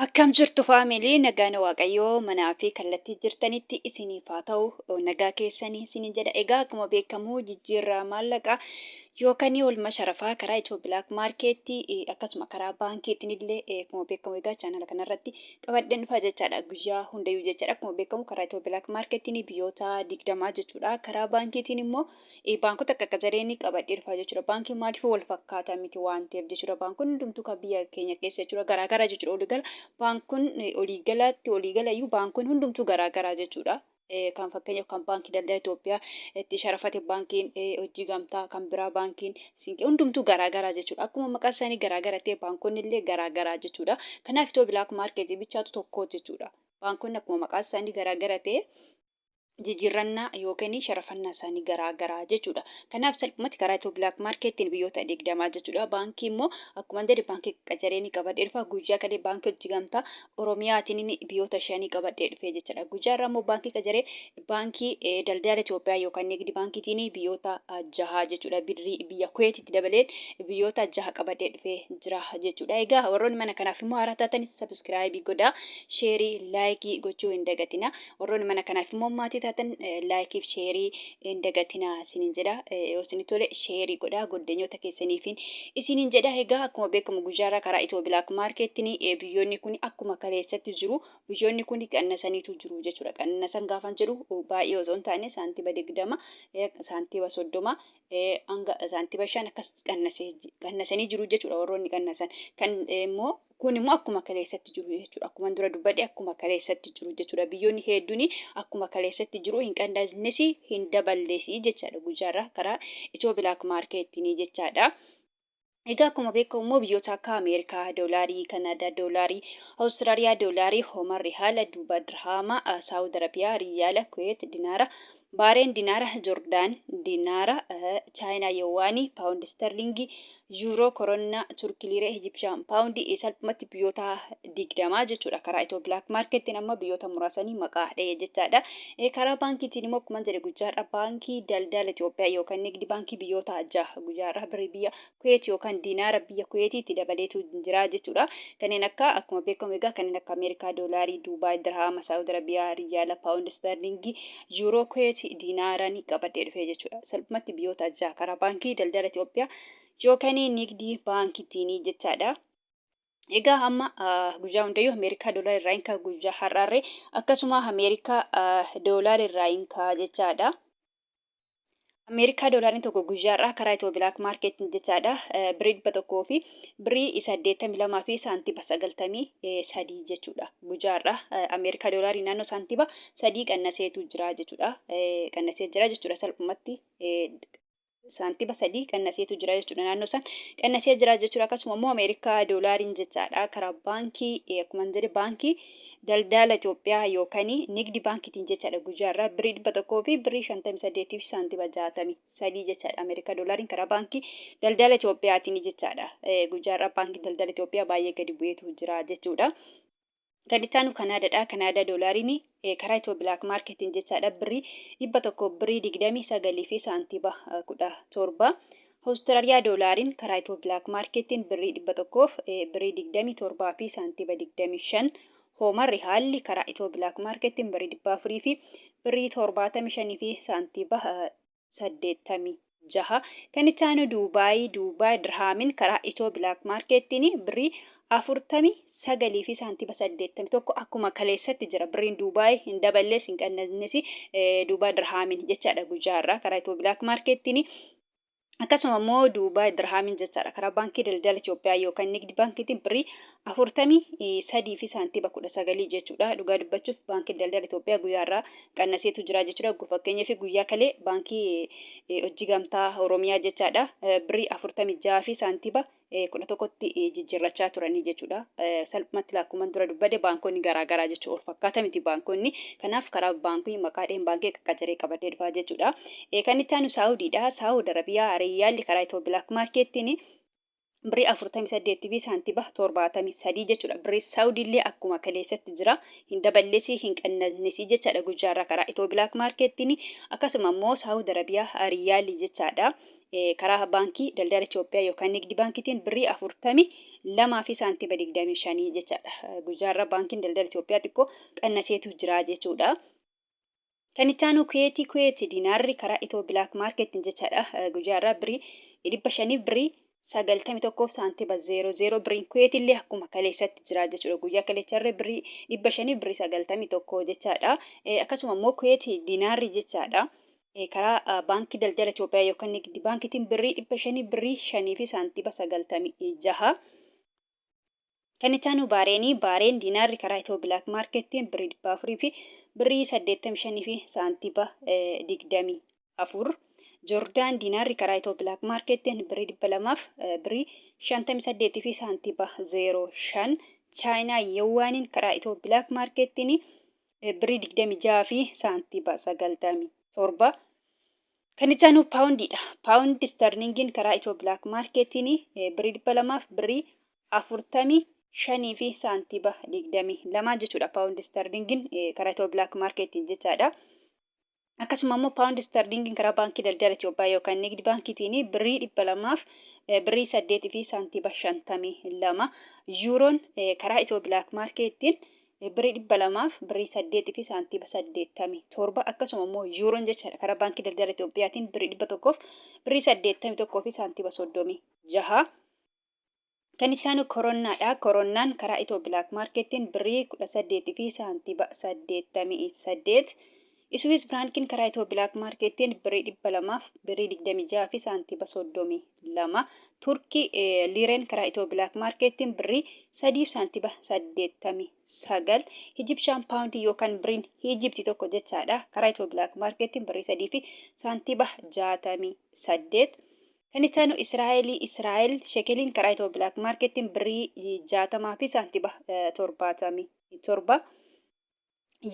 Akkam jirtu family, nagaan Waaqayyoo manaa fi kallattii jirtanitti isiniif haa ta'u. Nagaa keessanii isiniin jedha. Egaa akkuma beekamu jijjiirraa maallaqaa yookaan oolmaa sharafaa karaa Ethio Black Market akkasuma karaa baankiitiin illee akkuma beekamu egaa chaanala kanarratti qabadheen dhufa jechaadha, guyyaa hundayyuu jechaadha. Akkuma beekamu karaa Ethio Black Marketiin biyyoota 20 jechuudha. Karaa baankiitiin immoo baankota akka qacareen qabadhee dhufaa jechuudha. Baankiin maaliif wal fakkaataa miti waan ta'eef jechuudha. Baankonni hundumtuu kan biyya keenya keessa jechuudha garaagaraa jechuudha. Waliigala baankonni waliigalatti waliigala iyyuu baankonni hundumtuu garaagaraa jechuudha. Kan fakkeenyaaf kan Baankii Daldala Itoophiyaa itti sharafate, baankiin hojii gamtaa kan biraa, baankiin Siinqee hundumtuu garaagaraa jechuudha. Akkuma maqaan isaanii garaagara ta'e baankonni illee garaagaraa jechuudha. Kanaaf Ethio Black Market bichaatu tokko jechuudha. Baankonni akkuma maqaan isaanii garaagara ta'e jijjiirrannaa yookiin sharafannaa isaanii garaa garaa jechuudha. Kanaaf salphumatti karaa Ethio Black Marketiin biyyoota 20 jechuudha. Baankii immoo akkuma jedhe baankii qacaree ni qabadhee dhufa. Guyyaa kalee baankii hojii gamtaa Oromiyaatiin biyyoota shanii qabadhee dhufee jechuudha. Guyyaa irraa immoo baankii qacaree baankii daldala Itoophiyaa yookaan Nigdi baankiitiin biyyoota jaha jechuudha. Birrii biyya Kuweetitti dabalee biyyoota jaha qabadhee dhufee jira jechuudha. Egaa warroonni mana kanaaf immoo haaraa taatan subscribe godhaa, share, like gochuu hin dagatina. Warroonni mana kanaaf immoo maatii taatan like fi share hin dagatinaa isiniin jedha. Yoo isin tole share godhaa goddanyoota keessaniifin isiniin jedha. Egaa akkuma beekamu guyyaarraa karaa Ethio Black Marketiin biyyoonni kun akkuma kaleessatti jiru. Biyyoonni kun qannasaniitu jiru jechuudha. Qannasan gaafan jedhu baay'ee osoo hin taane saantiba 20, saantiba 30 hanga saantiba 5 akkas qannasanii jiru jechuudha warroonni qannasan. Kan immoo kun immoo akkuma kaleessatti jiru jechuudha. Akkuma dura dubbadhe akkuma kaleessatti jiru jechuudha. Biyyoonni hedduun akkuma kaleessatti jiru, hin qannasnes hin daballes jechaadha guyyaarraa karaa Ethio Black Marketiin jechaadha. Egaa akkuma beekamu immoo biyyoota akka Ameerikaa doolaarii, Kanaadaa doolaarii, Awustiraaliyaa doolaarii, Hoomar Rihaala, Duubaa Dirhaama, Saawud Arabiyaa Riyaala, Kuweet Dinaara, Baareen Dinaara, Jordaan Dinaara, Chaayinaa Yowaanii, Paawundi Sterlingii, Yuuroo, Koronnaa, Turki Liiree, Ijipshaan Paawundii, salphumatti biyyoota 20 jechuudha. Karaa Ethio Black Marketiin amma biyyoota muraasanii maqaa dha'e jechaadha. Karaa baankiitiin immoo akkuma jedhe guyyaarra baankii daldala Itoophiyaa yookaan Nigdi baankii biyyoota jaha guyyaarra birrii biyya Kuweet yookaan diinaara biyya Kuweetiitti dabaleetu jira jechuudha. Kanneen akka akkuma beekamu egaa kanneen akka Ameerikaa doolaarii, Duubaay dirhaama, Saawud Arabiyaa riyaala, Paawundi Sterlingii, Yuuroo, Kuweet diinaara ni qabadhee dhufee jechuudha. Salphumatti biyyoota jaha karaa baankii daldala Itoophiyaa yookaan Nigdi baankiitiin jechaadha. Egaa amma guyyaa hundayyuu Ameerikaa doolaara irraa hin ka'a guyyaa har'aarree akkasuma Ameerikaa doolaara irraa hin ka'a jechaadha. Ameerikaa doolaariin tokko guyyaarraa karaa Ethio Black Market jechaadha. Birrii 100 fi birrii 82 fi saantiba 93 jechuudha. Guyyaarraa Ameerikaa doolaarii naannoo saantiba 3 qannaseetu jira jechuudha. Qannasee jira jechuudha salphumatti. Saantiba 3 qannaseetu jira jechuudha. Naannoo san qannasee jira jechuudha. Akkasuma immoo Ameerikaa doolaariin jechaadha. Karaa baankii akkuma jedhe baankii daldala Itoophiyaa yookaan Nigdi baankiitiin jechaadha guyyaarraa birrii 100 fi birrii 58 fi saantiba 63 jechaadha. Ameerikaa doolaariin karaa baankii daldala Itoophiyaatiin jechaadha. Guyyaarraa baankii daldala Itoophiyaa baay'ee gadi bu'eetu jira jechuudha. Kan itti aanu Kanaadaadha. Kanaadaa doolaariin karaa Ethio Black Marketiin jechaadha birrii 100 birrii 29 fi saantiba 17. Awustiraaliyaa doolaariin karaa Ethio Black Marketiin birrii 100 birrii 27 fi saantiba 25. Hoomar Rihaalli karaa Ethio Black Marketiin birrii 400 fi birrii 75 fi saantiba 86. Kan itti aanu Duubaay, Duubaay Dirhaamin karaa Ethio Black Marketiin birrii 49 fi saantiba 81 akkuma kaleessatti jira. Birriin Duubaay hin daballes hin qannasnes Duubaay Dirhaamin jechaadha guyyaa irraa karaa Ethio Black Marketiin. Akkasuma immoo Duubaay Dirhaamin jechaadha karaa baankii daldala Itoophiyaa yookaan Nigdi baankiitiin birrii 43 fi saantiba 19 jechuudha. Dhugaa dubbachuuf baankiin daldala Itoophiyaa guyyaa irraa qannaseetu jira jechuudha. Fakkeenyaaf guyyaa kalee baankii hojii gamtaa Oromiyaa jechaadha birrii 46 fi saantiba 11tti jijjiirrachaa turanii jechuudha. Salphumatti laakkuman dura dubbade baankonni garaa garaa jechuudha. Wal fakkaata miti baankonni. Kanaaf karaa baankii maqaa dheen baankii qaqqacaree qabadhee dhufaa jechuudha. Kan itti aanu Saawudiidha. Saawud Arabiyaa Riyaalli karaa Ethio Black Marketiin birrii 48 fi saantiba 73 jechuudha. Birrii Saawudii illee akkuma kaleessatti jira. Hin daballesi hin qannasnesi jechaadha guyyaarraa karaa Ethio Black Marketiin. Akkasuma immoo Saawud Arabiyaa Riyaalli jechaadha. karaa baankii daldala Itoophiyaa yookaan Nigdi Baankiitiin birrii 42 fi saantima 25 jechaadha. Guyyaa har'aa baankiin daldala Itoophiyaa xiqqoo qannaseetu jira jechuudha. Kan itti aanu Kuweetii Kuweeti diinaarri karaa Itoo Bilaak Maarkeettiin jechaadha. Guyyaa har'aa birrii 500 birrii 91 saantima 00 birriin Kuweeti illee akkuma kaleessatti jira jechuudha. Guyyaa kaleecharree birrii 500 birrii 91 jechaadha. Akkasuma immoo Kuweeti diinaarri jechaadha. Karaa baankii daldala Itoophiyaa yookaan Nigdi Baankiitiin birrii 500 birrii 5 fi saantima 96. Kan itti aanu Baareenii, Baareen diinaarri karaa Itiyoo Bilaak Maarkeettiin birrii 400 fi birrii 85 fi saantiba 24. Joordaan diinaarri karaa Itiyoo Bilaak Maarkeettiin birrii 200 birrii 58 fi saantiba 05. Chaayinaa Yawwaaniin karaa Itiyoo Bilaak Maarkeettiin birrii 26 fi saantiba 97. Kan itti aanu paawundiidha. Paawundi isterlingiin karaa Itiyoo Bilaak Maarkeetiin birrii 200 fi birrii 45 fi saantiba 22 jechuudha. Paawundi isterlingiin karaa Itiyoo Bilaak Maarkeetiin jechaadha. Akkasuma immoo paawundi isterlingiin karaa baankii daldala Itoophiyaa yookaan Nigdi Baankiitiin birrii 200 fi birrii 8 fi saantiba 52. Yuuroon karaa Itiyoo Bilaak Maarkeetiin birrii 200 fi birrii 8 fi saantiba 87, akkasuma immoo yuuroon jechaadha karaa baankii daldala Itoophiyaatiin birrii 100 fi birrii 81 fi saantiba 36. Kan itti aanu koronnaadha. Koronnaan karaa Itoo Bilaak Maarkeettiin birrii 18 fi saantiba 88. Iswiis Firaankiin karaa Itoo Bilaak Maarkeettiin birrii 200 fi birrii 26 fi saantiba 32. Turkii Liireen karaa Itoo Bilaak Maarkeettiin birrii 3 fi saantiba 89. Ijipshaan Paawundii yookaan birriin Ijipti tokko jechaadha. Karaa Itoo Bilaak Maarkeettiin birrii 3 fi saantiba 68. Kan itti aanu Israa'elii Israa'el shekeliin karaa Itoo Bilaak Maarkeettiin birrii 60 fi saantiba 77.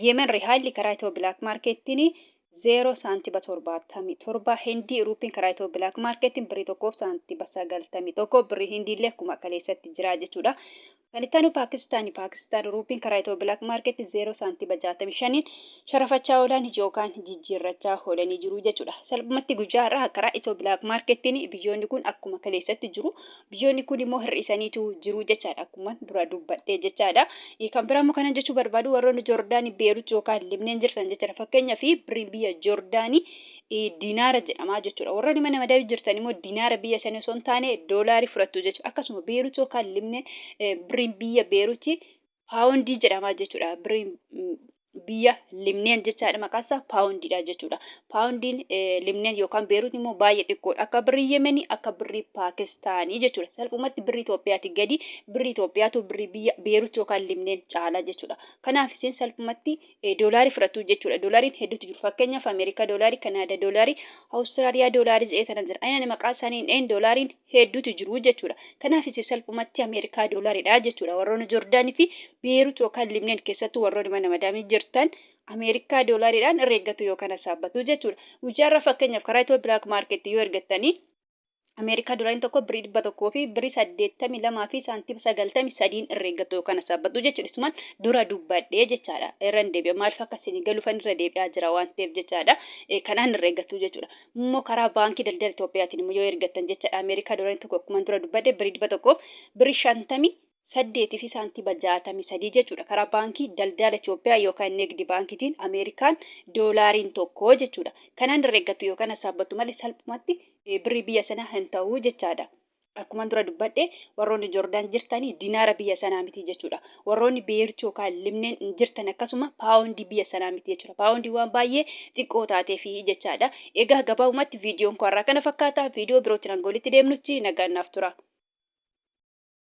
Yemen Rihaalli karaa Itoo Bilaak Maarkeettiin 0 saantiba 77. Hindii Ruupiin karaa Itoo Bilaak Maarkeettiin birrii 1 fi saantiba 91. Birrii Hindii illee akkuma kaleessatti jira jechuudha. Kan itti aanu Paakistaani Paakistaan Ruupiin karaa Itoo Bilaak Maarkeetti 0 saantiba 65n sharafachaa oolan yookaan jijjiirrachaa oolanii jiru jechuudha. Salphumatti guyyaa har'aa karaa Itoo Bilaak Maarkeettiin biyyoonni kun akkuma kaleessatti jiru. Biyyoonni kun immoo hir'isaniitu jiru jechaadha. Akkuma dura dubbadhee jechaadha. Kan biraa immoo kanan jechuu barbaadu warroonni Joordaanii Beerut yookaan Libneen jirtan jechaadha. Fakkeenyaaf birriin biyya Joordaanii dinaara jedhamaa jechuudha. Warroonni mana madabii jirtan immoo dinaara biyya sanii osoo hin taane doolaarii fudhattu jechuudha. Akkasuma Beerut yookaan Libneen birriin biyya Beeruti paawundii jedhamaa jechuudha. Birriin biyya Libneen jechaadha, maqaan isaa paawundiidha jechuudha. Paawundiin Libneen yookaan Beerut immoo baay'ee xiqqoodha. Akka birrii Yemenii, akka birrii Paakistaanii jechuudha. Salphumatti birrii Itoophiyaati gadi, birrii Itoophiyaatu birrii biyya Beerut yookaan Libneen caala jechuudha. Kanaaf isin salphumatti doolaarii fudhattu jechuudha. Doolaariin hedduutu jiru. Fakkeenyaaf Ameerikaa doolaarii, Kanaadaa doolaarii, Awustiraaliyaa doolaarii jedhee tanan jira. Ani maqaa isaanii hin dhahin, doolaariin hedduutu jiru jechuudha. Kanaaf isin salphumatti Ameerikaa doolaariidha jechuudha. Warroonni Joordaanii fi Beerut yookaan Libneen keessattuu warroonni mana madaamii jirtan Ameerikaa doolaariidhaan irra eeggatu yookaan hasaabbatu jechuudha. Guyyaarra fakkeenyaaf karaa Itiyoo Bilaak Maarkeetti yoo ergattanii Ameerikaa doolaariin tokko birrii 100 fi birrii 82 fi saantima 93n irra eeggattu yookaan hasaabbatu jechuudha. Isumaan dura dubbadhee jechaadha. Irra hin deebi'a. Maaliif akka isin galuufan irra deebi'aa jira waan ta'eef jechaadha. Kanaan irra eeggattu jechuudha. Immoo karaa baankii daldala Itoophiyaatiin immoo yoo ergattan jechaadha. Ameerikaa doolaariin tokko akkuma dura dubbadhe birrii 100 birrii 58 fi saantima 63 jechuudha. Karaa baankii daldala Itoophiyaa yookaan Nigdi Baankiitiin Ameerikaan doolaariin tokko jechuudha. Kanaan irra eeggattu yookaan hassaabbattu malee salphumatti birrii biyya sanaa hin ta'u jechaadha. Akkuma dura dubbadhe warroonni Joordaan jirtanii dinaara biyya sanaa miti jechuudha. Warroonni Beerut yookaan Libneen jirtan akkasuma paawundii biyya sanaa miti jechuudha. Paawundii waan baay'ee xiqqoo taateefi jechaadha. Egaa gabaabumatti viidiyoon koo har'aa kana fakkaata. Viidiyoo birootti hanga walitti deemnutti nagaan naaf tura.